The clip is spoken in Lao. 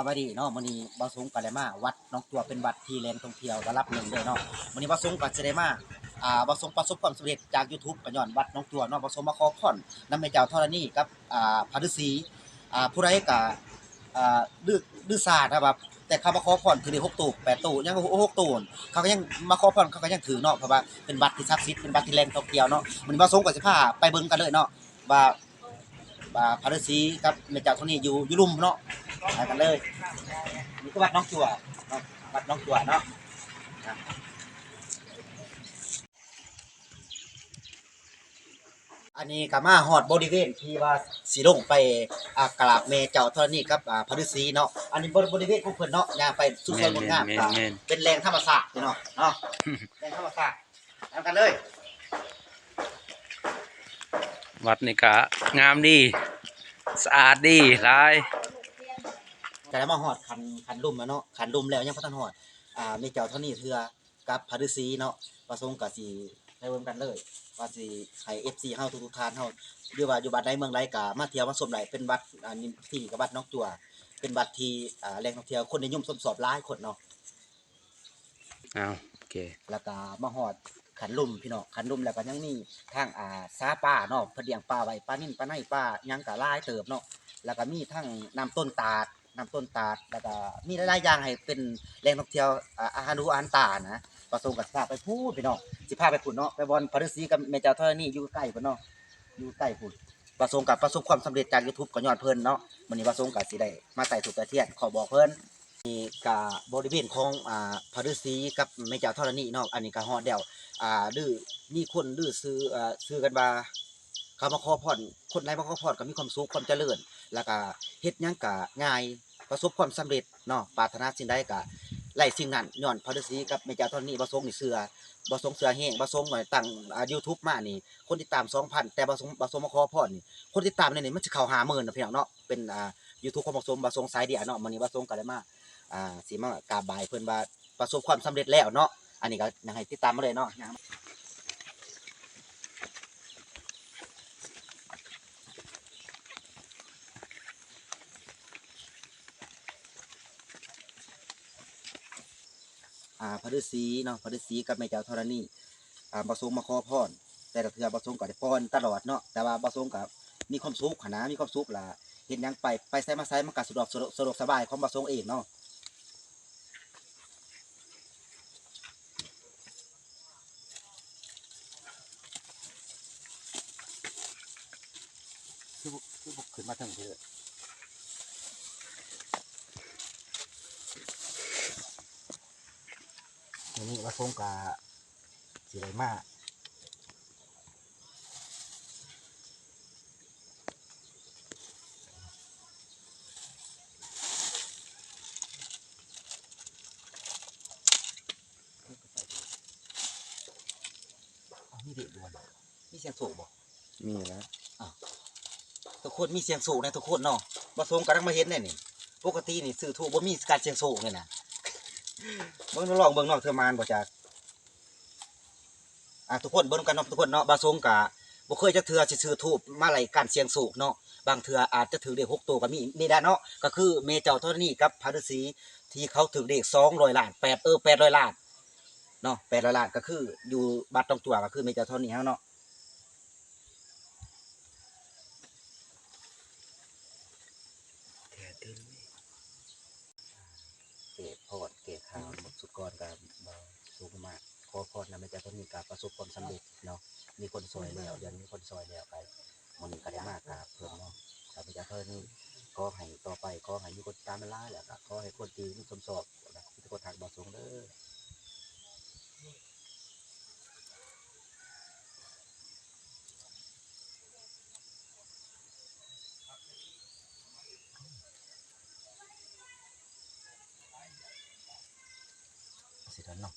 ສະບາຍດີເນາະ, ມື້ນີ້ບ່າວສົງກໍໄດ້ມາວັດໜອງຈົວ ເປັນວັດທີ່ແຫຼ່ງທ່ອງທ່ຽວລະດັບໜຶ່ງເລີຍເນາະ. ມື້ນີ້ບ່າວສົງກໍຊິໄດ້ມາ ອ່າ ບ່າວສົງປະສົບຄວາມສຳເລັດຈາກ YouTube ກໍຍ້ອນວັດໜອງຈົວເນາະ. ບ່າວສົງມາຂໍພອນນຳແມ່ເຈົ້າທໍລະນີກັບ ອ່າ ພະລືສີ ອ່າ ຜູ້ໃດກໍ ອ່າ ດື້ ດື້ສານະວ່າ ແຕ່ເຂົາມາຂໍພອນຖືກເລກຫົກໂຕ ແປດໂຕ ຍັງຫົກໂຕ ເຂົາກໍຍັງມາຂໍພອນ ເຂົາກໍຍັງຖືກເນາະ, ເພາະວ່າເປັນວັດທີ່ສັກສິດ ເປັນວັດທີ່ແຫຼ່ງທ່ອງທ່ຽວເນາະ. ມື້ນີ້ບ່າວສົງກໍຊິພາໄປເບິ່ງກັນເລີຍເນາະ ວ່າ ອ່າ ພະລືສີກັບແມ່ເຈົ້າເທົ່ານີ້ຢູ່ ຢູ່ລຸ່ມເນາະ. ໄປກັນເລີຍ. ນີ້ຄືວັດໜອງຈົວເນາະ, ວັດໜອງຈົວເນາະ. ອ່າ ອັນນີ້ກໍມາຮອດບໍລິເວນທີ່ວ່າຊິລົງໄປ ອ່າ ກາບແມ່ເຈົ້າເທົ່ານີ້ກັບ ອ່າ ພະລືສີເນາະ. ອັນນີ້ບໍ ບໍລິເວນຂອງເພິ່ນເນາະ, ຍ່າງໄປສຸດສອຍງົດງາມ ແມ່ນໆໆ ກໍເປັນແຫຼ່ງທຳມະຊາດເນາະ, ເນາະ ແຫຼ່ງທຳມະຊາດ. ນຳກັນເລີຍ. ວັດນີ້ກະງາມດີ ສະອາດດີຫຼາຍ. ກະໄດ້ມາຮອດຂັ້ນ ຂັ້ນລຸ່ມແລ້ວເນາະ, ຂັ້ນລຸ່ມແລ້ວຍັງບໍ່ທັນຮອດ ອ່າ ແມ່ເຈົ້າເທົ່ານີ້ເທື່ອກັບພະລືສີເນາະ. ບ່າວສົງກະຊິໄປເບິ່ງກັນເລີຍ ວ່າຊິໃຫ້ເອັຟຊີເຮົາທຸກໆທ່ານເຮົາ ຫຼືວ່າຢູ່ບ້ານໃດເມືອງໃດກະມາທ່ຽວມາຊົມໄດ້. ເປັນວັດ ອ່າ ທີ່ນີ້ກະວັດໜອງຈົວ ເປັນວັດທີ່ ອ່າ ແຫຼ່ງທ່ອງທ່ຽວຄົນນິຍົມຊົມຊອບຫຼາຍຄົນເນາະ. ອ້າວ ໂອເຄ ແລ້ວກໍມາຮອດຂັນລຸ່ມພີ່ນ້ອງ, ຂັນລຸ່ມແລ້ວກໍຍັງມີທັງ ອ່າ ສາປາເນາະ, ເພິ່ນລ້ຽງປາໄວ້ ປານິນ ປາໄນ ປາຫຍັງກໍຫຼາຍເຕີບເນາະ. ແລ້ວກໍມີທັງນ້ຳຕົ້ນຕາດ, ນ້ຳຕົ້ນຕາດ ແລ້ວກໍມີຫຼາຍໆຢ່າງໃຫ້ເປັນແຫຼ່ງທ່ອງທ່ຽວ ອາ ອາຫານຫູອາຫານຕານະ. ບ່າວສົງກໍຊິພາໄປພຸ້ນພີ່ນ້ອງ, ຊິພາໄປພຸ້ນເນາະ, ໄປບ່ອນພະລືສີກັບແມ່ເຈົ້າທໍລະນີຢູ່ໃກ້ພຸ້ນເນາະ, ຢູ່ໃກ້ພຸ້ນ. ບ່າວສົງກໍປະສົບຄວາມສຳເລັດຈາກ YouTube ກໍຍ້ອນເພິ່ນເນາະ. ມື້ນີ້ບ່າວສົງກໍຊິໄດ້ມາໄຕ້ທູບໄຕ້ທຽນຂໍບອກເພິ່ນ. ນີ້ກະບໍລິເວນຂອງ ອ່າ ພະລືສີກັບແມ່ເຈົ້າທໍລະນີເນາະ, ອັນນີ້ກະຮອດແລ້ວ. ອ່າ ຫຼືມີຄົນລືຊື່ ເອີ ຊື່ກັນວ່າ ເຂົາມາຂໍພອນ, ຄົນໃດມາຂໍພອນກໍມີຄວາມສຸກຄວາມຈະເລີນ ແລ້ວກະເຮັດຫຍັງກະງ່າຍ ປະສົບຄວາມສຳເລັດເນາະ, ປາດຖະໜາສິ່ງໃດກະໄດ້ສິ່ງນັ້ນ ຍ້ອນພະລືສີກັບແມ່ເຈົ້າທໍລະນີ. ບ່າວສົງນີ້ເຊື່ອ, ບ່າວສົງເຊື່ອແຮງ. ບ່າວສົງຕັ້ງ ອ່າ YouTube ມານີ້ ຄົນຕິດຕາມສອງພັນ ແຕ່ບ່າວສົງ ບ່າວສົງມາຂໍພອນນີ້ ຄົນຕິດຕາມໃນນີ້ມັນຊິເຂົ້າຫ້າໝື່ນນະພີ່ນ້ອງເນາະ. ເປັນ ອ່າ YouTube ຂອງບ່າວສົງ ບ່າວສົງສາຍເດຍເນາະ. ມື້ນີ້ບ່າວສົງກໍໄດ້ມາ ອ່າ ຊິມາກາບໄຫວ້ເພິ່ນວ່າປະສົບຄວາມສຳເລັດແລ້ວເນາະ. ອັນນີ້ກໍຢາກໃຫ້ຕິດຕາມມາເລີຍເນາະ. ອ່າ ພະລືສີເນາະ, ພະລືສີກັບແມ່ເຈົ້າທໍລະນີ ອ່າ ບ່າວສົງມາຂໍພອນ ແຕ່ລະເທື່ອບ່າວສົງກໍໄດ້ພອນຕະຫຼອດເນາະ, ແຕ່ວ່າບ່າວສົງກໍມີຄວາມສຸກຫັ້ນນະ, ມີຄວາມສຸກລະເຮັດຫຍັງໄປ ໄປໃສມາໃສມັນກໍສະດວກ ສະດວກ ສະດວກສະບາຍຂອງບ່າວສົງເອງເນາະ. ຄືບໍ່ ຄືບໍ່ຂຶ້ນມາເທິງເທື່ອ. ມື້ນີ້ວ່າສົງກະຊິໄດ້ມາ ເອົາ ມີເດດດ້ວຍ ມີສຽງໂຊກບໍ່? ມີແລ້ວ ອ້າວ ທຸກຄົນມີສຽງໂຊກນະທຸກຄົນເນາະ. ບ່າວສົງກຳລັງມາເຫັນແດ່ນີ້, ປົກກະຕິນີ້ຊື້ທູບບໍ່ມີການສຽງໂຊກເລີຍນະ. ເບິ່ງ ລອງເບິ່ງເນາະ ເທື່ອໝານບໍ່ຈັກ. ອ່າ ທຸກຄົນເບິ່ງນຳກັນເນາະ ທຸກຄົນເນາະ. ບ່າວສົງກະບໍ່ເຄີຍຈັກເທື່ອຊິຊື້ທູບມາໄລ່ການສຽງໂຊກເນາະ, ບາງເທື່ອອາດຈະຖືກເລກຫົກໂຕກໍມີ. ນີ້ແຫຼະເນາະ ກໍຄືແມ່ເຈົ້າທໍລະນີກັບພະລືສີ ທີ່ເຂົາຖືກເລກສອງຮ້ອຍລ້ານ ແປດ ເອີ ແປດຮ້ອຍລ້ານເນາະ, ແປດຮ້ອຍລ້ານ ກໍຄືຢູ່ວັດໜອງຈົວ ກໍຄືແມ່ເຈົ້າທໍລະນີເຮົາເນາະ. ແກ້ພອນແກ້ຂ່າວໝົດສຸດກ່ອນກໍບໍ່ສຸກມາ ຂໍພອນນຳແມ່ເຈົ້າເທົ່ານີ້ກໍປະສົບຄວາມສຳເລັດເນາະ, ມີຄົນຊ່ອຍແລ້ວ ດຽວນີ້ມີຄົນຊ່ອຍແລ້ວ ກໍມື້ນີ້ກໍໄດ້ມາກາບເພິ່ນເນາະ. ຂ້າພະເຈົ້າເທົ່ານີ້ ຂໍໃຫ້ຕໍ່ໄປ ຂໍໃຫ້ມີຄົນຕາມຫຼາຍໆ ແລ້ວກໍຂໍໃຫ້ຄົນທີ່ມີສົມຊອບ ແລ້ວກໍມີແຕ່ຄົນຮັກບ່າວສົງເດີ. ຊິທັນເນາະ